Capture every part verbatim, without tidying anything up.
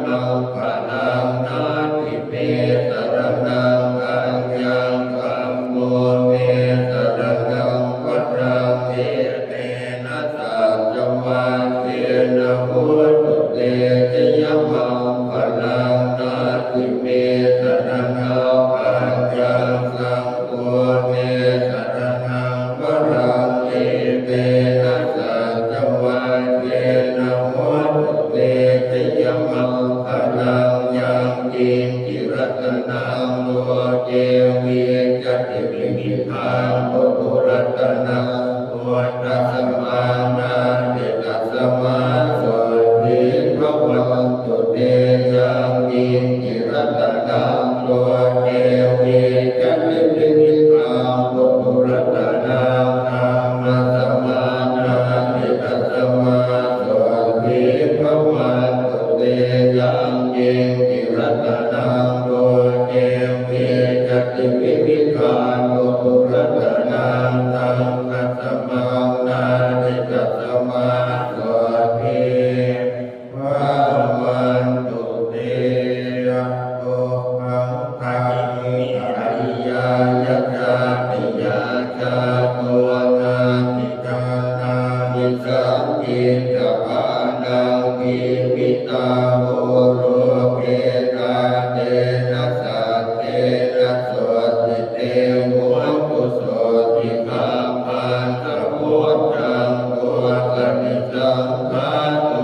maṅgalaṃ. Natthi me saraṇaṃ aññaṃ, dhammo me saraṇaṃ varaṃ, etena saccavajjena hotu te jayamaṅgalaṃ. Natthi me saraṇaṃ aññaṃ, saṅgho me saraṇaṃ varaṃ, etena saccavajjena hotu te jayamaṅgalaṃ. Yaṅkiñci ratanaṃ loke vijjati vividhaṃ puthu, ratanaṃ buddhasamaṃ natthi, tasmā sotthī bhavantu te. Yaṅkiñci ratanaṃ loke vijjati vividhaṃ puthu, ratanaṃ dhammasamaṃ natthi, tasmā sotthī bhavantu te. Yaṅkiñci ratanaṃ loke vijjati vividhaṃ puthu, ratanaṃ saṅghasamaṃ natthi, tasmā sotthī bhavantu te. Yatohaṃ paṭihaṅkhāmi ariyāya jātiyā, jāto natthi jānāmi sañcicca pāṇaṃ, kimmita no lokena tena saccena, sotthi te hotu sotthi gabbhassa. Bojjhaṅgo satisaṅkhāto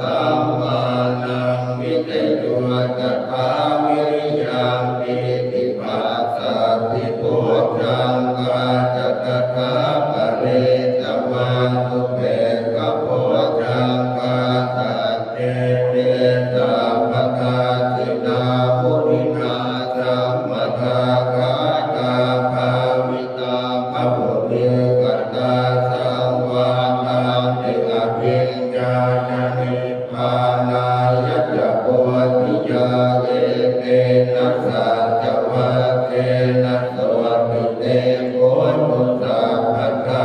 dhammānaṃ vicayo tathā, viriyaṃ pīti passaddhi bojjhaṅgā ca tathāpare, samādhupekkhabojjhaṅgā sattete sabbadassinā, muninā sammadakkhātā bhāvitā bahulīkatā, saṃvattanti abhiññāya nibbānāya ca bodhiyā. Etena saccavajjena sotthi te hotu sabbadā.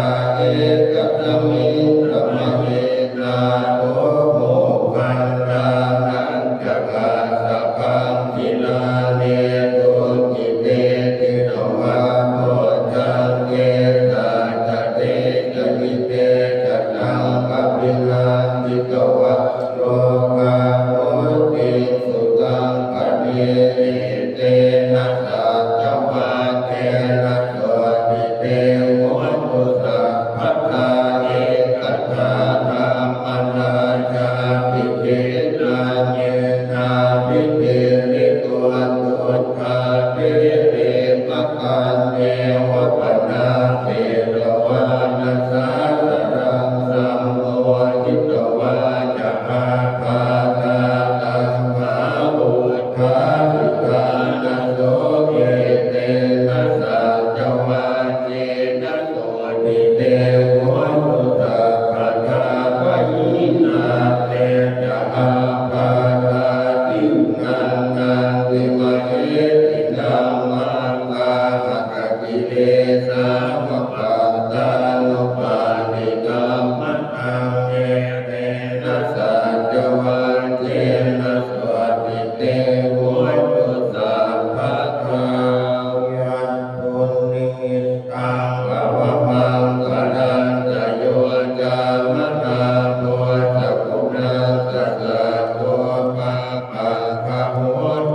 Ekasmiṃ samaye nātho moggallānañca kassapaṃ, gilāne dukkhite disvā bojjhaṅge satta desayi. Te ca taṃ abhinanditvā rogā mucciṃsu taṅkhaṇe. Etena saccavajjena sotthi te hotu sabbadā. Ekadā dhammarājāpi gelaññenābhipīḷito, duggābhirevapaññeva bhaṇāpetvāna sādaraṃ, sammohitvā ca ābādhā tamhā vuṭṭhāsi ṭhānaso. Etena saccavajjena sotthi te hotu sabbadā. Pahīnā te ca ābādhā tiṇṇannampi mahesinaṃ, maggāhatakilesā va pattānuppattidhammataṃ. Etena saccavajjena sotthi te hotu sabbadā. Yandunnimittaṃ avamaṅgalañca, yo cāmanāpo sakuṇassa saddo, pāpaggaho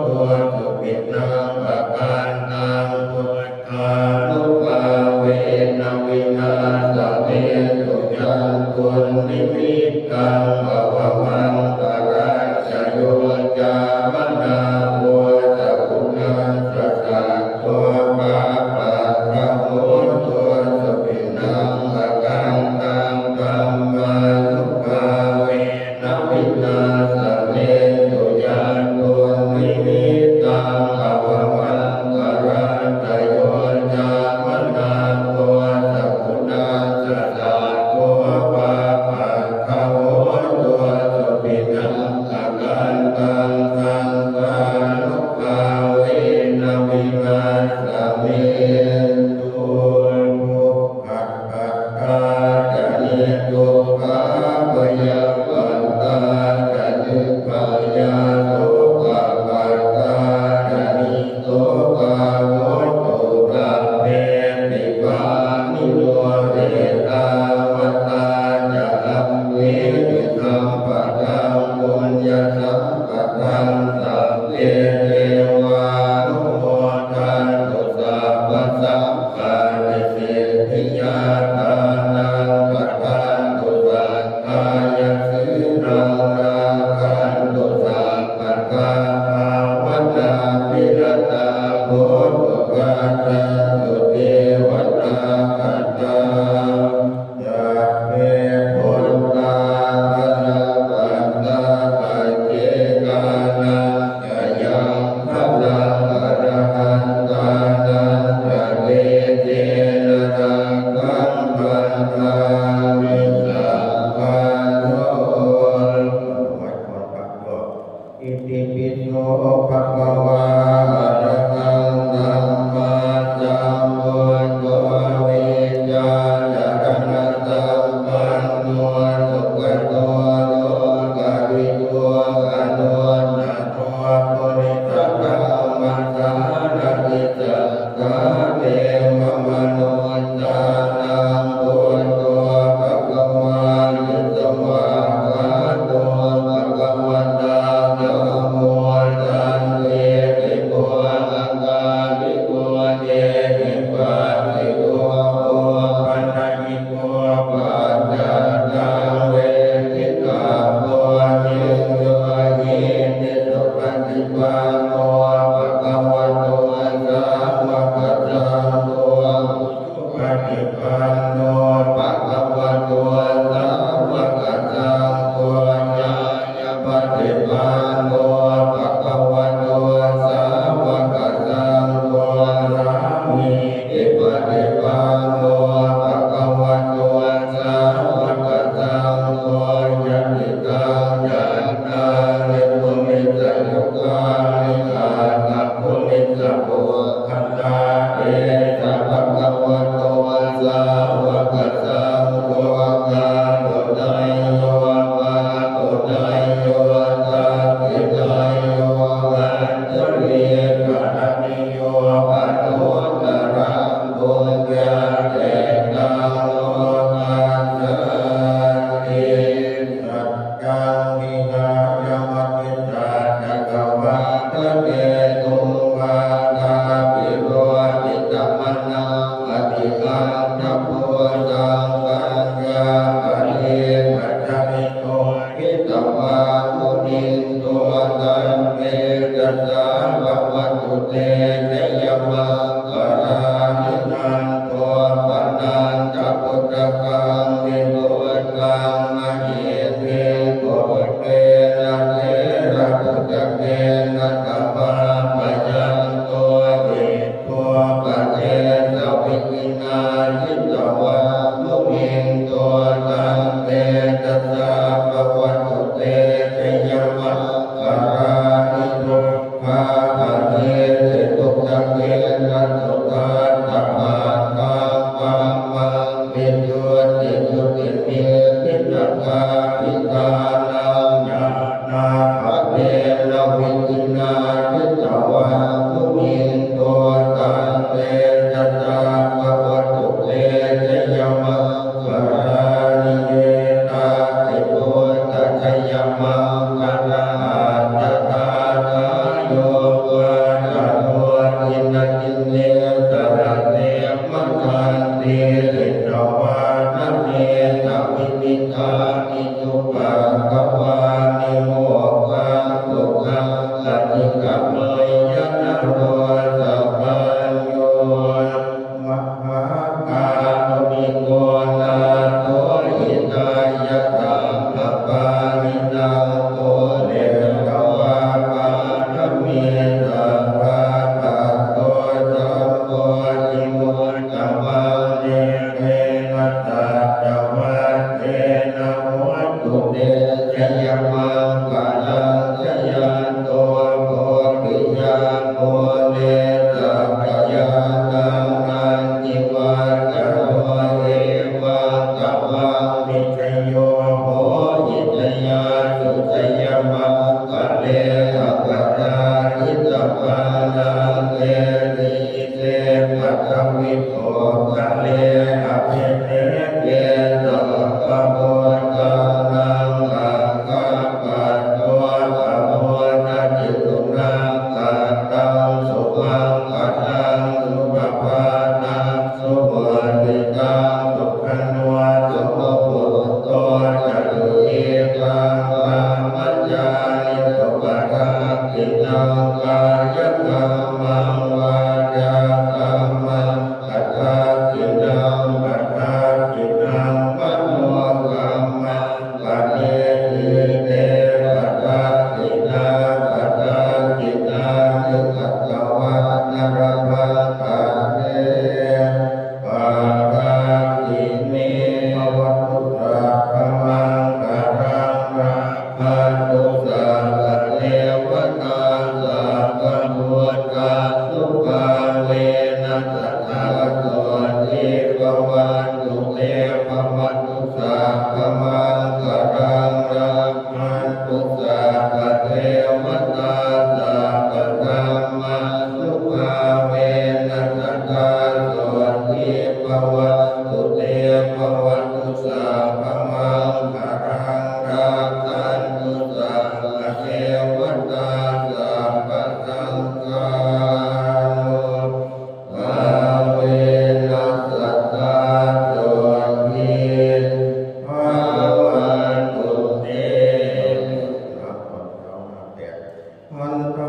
dussupinaṃ akantaṃ, buddhānubhāvena vināsamentu. Yandunnimittaṃ avamaṅgalañca, yo cāmanāpo sakuṇassa saddo, pāpaggaho dussupinaṃ akantaṃ, dhammānubhāvena vināsamentu. Yandunnimittaṃ avamaṅgalañca, yo cāmanāpo sakuṇassa saddo, pāpaggaho dussupinaṃ akantaṃ, saṅghā Itipi so bhagavā arahaṃ sammāsambuddho vijjācaraṇasampanno sugato lokavidū anuttaro purisadammasārathi satthā devamanussānaṃ buddho bhagavāti. Svākkhāto bhagavatā dhammo sandiṭṭhiko akāliko ehipassiko opanayiko paccattaṃ veditabbo viññūhīti. Supaṭipanno bhagavato sāvakasaṅgho, ujupaṭipanno bhagavato sāvakasaṅgho, ñāyapaṭipanno bhagavato sāvakasaṅgho, sāmīcipaṭipanno bhagavato sāvakasaṅgho, yadidaṃ cattāri purisayugāni aṭṭha purisapuggalā, esa bhagavato sāvakasaṅgho, āhuneyyo pāhuneyyo dakkhiṇeyyo añjalikaraṇīyo anuttaraṃ puññakkhettaṃ lokassāti. Saccaṃ vihāya matisaccakavādaketuṃ vādābhiropitamanaṃ atiandhabhūtaṃ paññāpadīpajalito jitavā munindo taṃ tejasā bhavatu te jayamaṅgalāni. Nandopanandabhujagaṃ vibudhaṃ mahiddhiṃ puttena therabhujagena damāpayanto iddhūpadesavidhinā jitavā munindo taṃ tejasā bhavatu te jayamaṅgalāni. Duggāhadiṭṭhibhujagena sudaṭṭhahatthaṃ brahmaṃ visuddhijutimiddhibakābhidhānaṃ ñā ṇāgadena vidhinā jitavā munindo taṃ tejasā bhavatu te jayamaṅgalāni. Etāpi buddhajayamaṅgalaaṭṭhagāthā yo vācano dinadine sarate matandī hitvānanekavividhāni cupaddavāni mokkhaṃ sukhaṃ adhigameyya naro sapañño. Mahākāruṇiko nātho hitāya sabbapāṇinaṃ pūretvā pāramī sabbā patto sambodhimuttamaṃ. Etena saccavajjena hotu te jayamaṅgalaṃ. Jayanto bodhiyā mūle sakyānaṃ nandivaḍḍhano evaṃ tvaṃ vijayo hohi jayassu jayamaṅgale aparājitapallaṅke sīse paṭhavipokkhare abhiseke sabbabuddhānaṃ aggappatto pamodati. Sunakkhattaṃ sumaṅgalaṃ supabhātaṃ suhuṭṭhitaṃ sukhaṇo sumuhutto ca suyiṭṭhaṃ brahmacārisu padakkhiṇaṃ kāyakammaṃ vācākammaṃ padakkhiṇaṃ padakkhiṇaṃ manokammaṃ paṇidhī te padakkhiṇā padakkhiṇāni katvāna labhantatthe padakkhiṇe. Bhavatu sabbamaṅgalaṃ rakkhantu sabbadev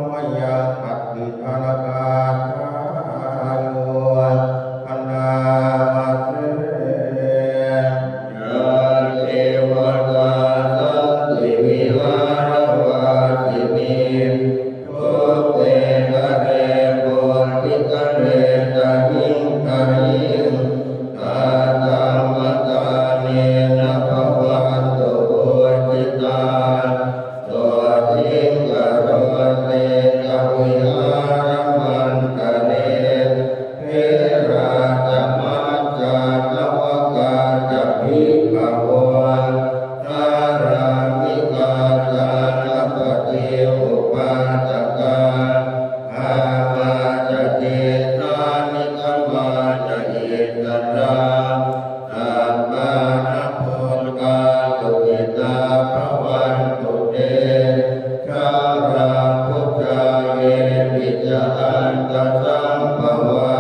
mayaṃ paṭiggaṇhagāthāyo bhaṇāma se. Yā devatā santi vihāravāsinī, thūpe ghare bodhighare tahiṃ tahiṃ, tā dhammadānena bhavantu pūjitā, sotthiṃ karontedha vihāramaṇḍale. Therā ca majjhā navakā ca bhikkhavo, sārāmikā dānapatī upāsakā, gāmā ca desā nigamā ca issarā, sappāṇabhūtā sukhitā bhavantu te. Jalābujā yepi ca aṇḍasambhavā,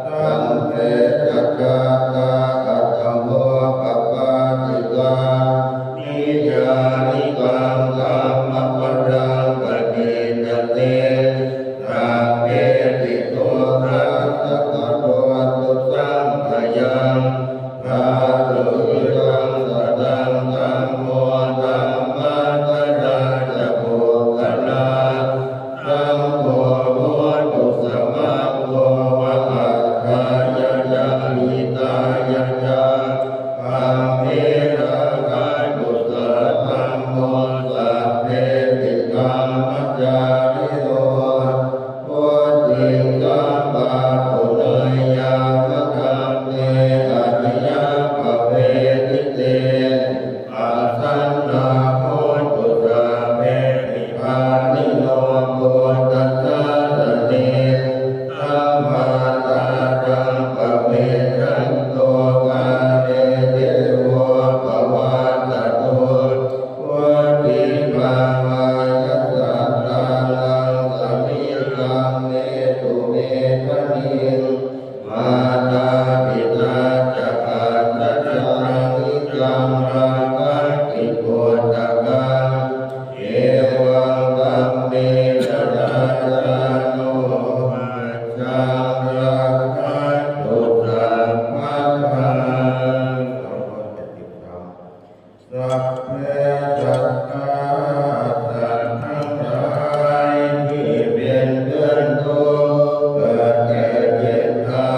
saṃsedajātā athavopapātikā, niyyānikaṃ dhammabalaṃ paṭicca te, sabbepi dukkhassa karontu saṅkhayaṃ. Ṭhātu idha sataṃ dhammo, dhammaddharā ca puggalā, saṅgho hotu samaggo va, atthāya ca hitāya ca. Amhe rakkhatu saddhammo, sabbepi dhammacārino, vuḍḍhiṃ sampāpuṇeyyāma, dhamme ariyappavedite. Pasannā hontu sabbepi, pāṇino buddhasāsane. Sammādhāraṃ pavecchanto, kāle devo pavassatu. Vuḍḍhibhāvāya sattānaṃ, samikaṃ netu medaniṃ. Mātā pitā ca atrajaṃ, niccaṃ rakkhanti puttakaṃ. Evaṃ dhammena rājāno, pajaṃ rakkhantu sabbadā. สัพเพสัตตา สัตว์ทั้งหลายที่เป็นเพื่อนทุกข์ เกิดแก่เจ็บตา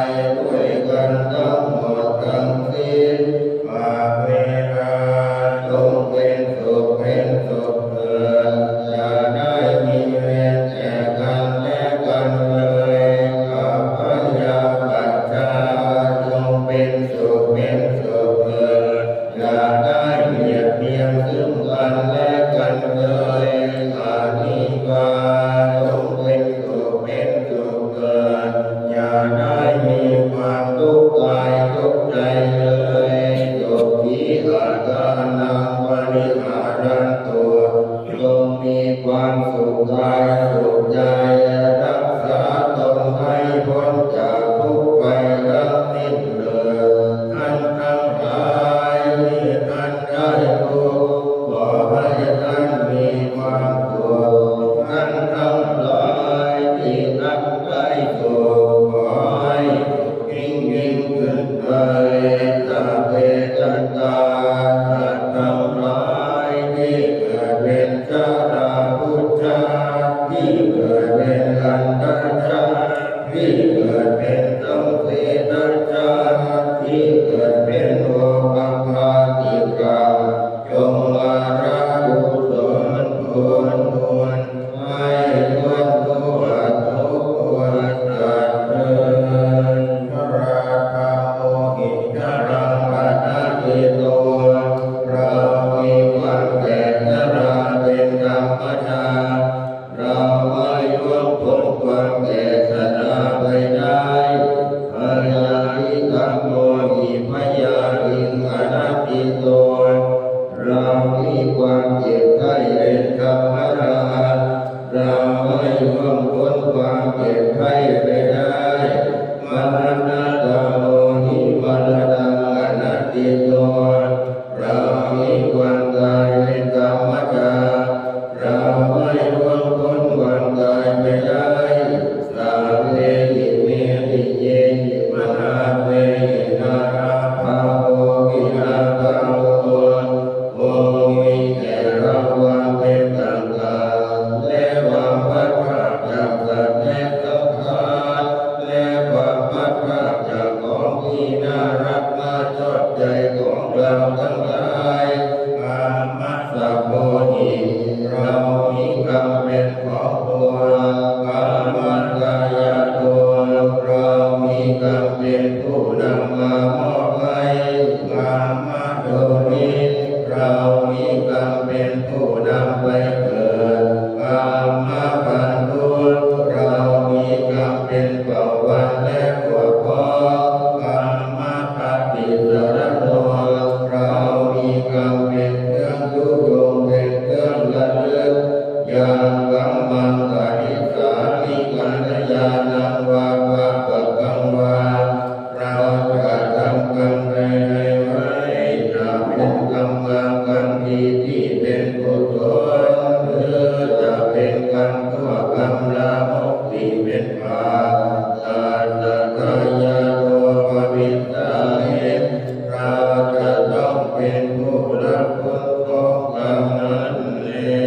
ย ด้วยกันทั้งหมดทั้งสิ้น อเวรา จงเป็นสุขเป็นสุขเถิด อย่าได้มีเวรแก่กันและกันเลย อัพพยาปัชชา จงเป็นสุขเป็นสุขเถิด อย่าได้เบียดเบียนซึ่งกันและกันเลย อนิกา จงเป็นสุขเป็นสุขเถิด อย่าได้มีความทุกข์กายทุกข์ใจเลย สุขีอัตตานัง ปริหารันตุ จงมีความสุขกายสุขใจ รักษาตนให้พ้นจากทุกข์ภัยทั้งสิ้นเถิด ท่านทั้งหลายที่ท่านได้ทุกข์ ขอให้ท่านมีความสุข ท่านทั้งหลายที่ท่านได้สุข ขอให้สุขยิ่งยิ่งขึ้นไป สัพเพสัตตา สัตว์ทั้งหลายที่เกิดเป็นชราพุชชา ที่เกิดเป็นอันทชา ที่เกิดเป็นสังเสทชา ที่เกิดเป็นโอปปาติกา จงมารับกุศลผลบุญให้ทั่วทั่วทุกคนเถิด Jarādhammomhi jaraṃ paṇidhito เรามีความแก่ชราเป็นธรรมดา เราไม่ล่วงพ้นความแก่ชราไปได้ พยา ของตัว Kammadāyādo เรามีกรรมเป็นผู้นำมามอบให้ Kammadoni เรามีกรรมเป็นผู้นำไปเกิด Kammabandhu เรามีกรรมเป็นเผ่าพันธุ์และพวกพ้อง Kammapaṭisaraṇo เรามีกรรมเป็นเครื่องยุยงเป็นเครื่องระลึก Yaṃ kammaṃ karissāmi kalyāṇaṃ vā pāpakaṃ vā เราจะทำกรรมใดๆไว้ จะเป็นกรรมงามกรรมดีที่เป็นกุศล หรือจะเป็นกรรมชั่วกรรมลามกที่เป็นบาป Tassa dāyādo bhavissāmi เราจะต้องเป็นผู้รับผลของกรรมนั้นเอง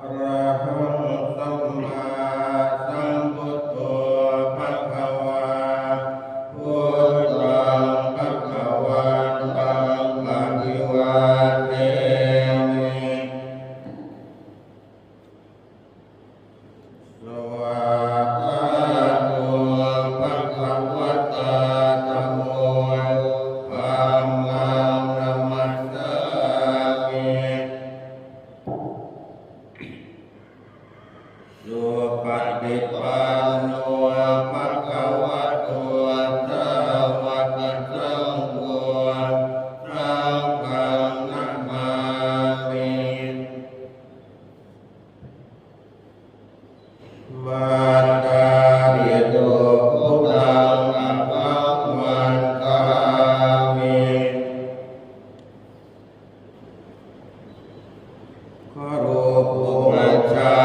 Arahaṃ sammāsambuddho bhagavā, buddhaṃ bhagavantaṃ abhivādemi. Svākkhāto bhagavatā dhammo, dhammaṃ namassāmi. Supaṭipa